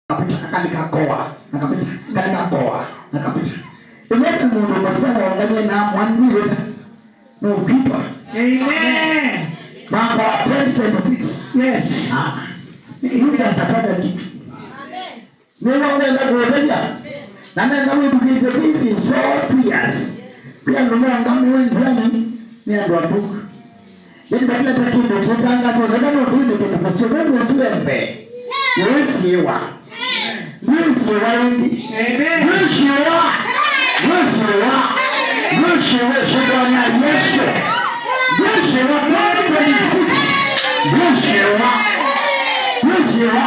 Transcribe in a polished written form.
Akapita akalikakoa, akapita kalikakoa, akapita ilete mundu masawaongamie na mwandiweta nopitwa. Amen. Mwaka wa 2026. Yes. Ah, yuda atafanya kitu niwongenda kuoteja na nenda witukize. This is so serious. Pia ndomongamiwe nziani ni andu atuku yani bakila ta kindu kitangazo ndakano tuinde kindu kusio mundu usiwembe yesiwa yesiwa ingi. Amen. Yeshiwa, Yeshiwa, Yeshiwa, shindwana Yesu. Yeshiwa 2026. Yeshiwa, Yeshiwa.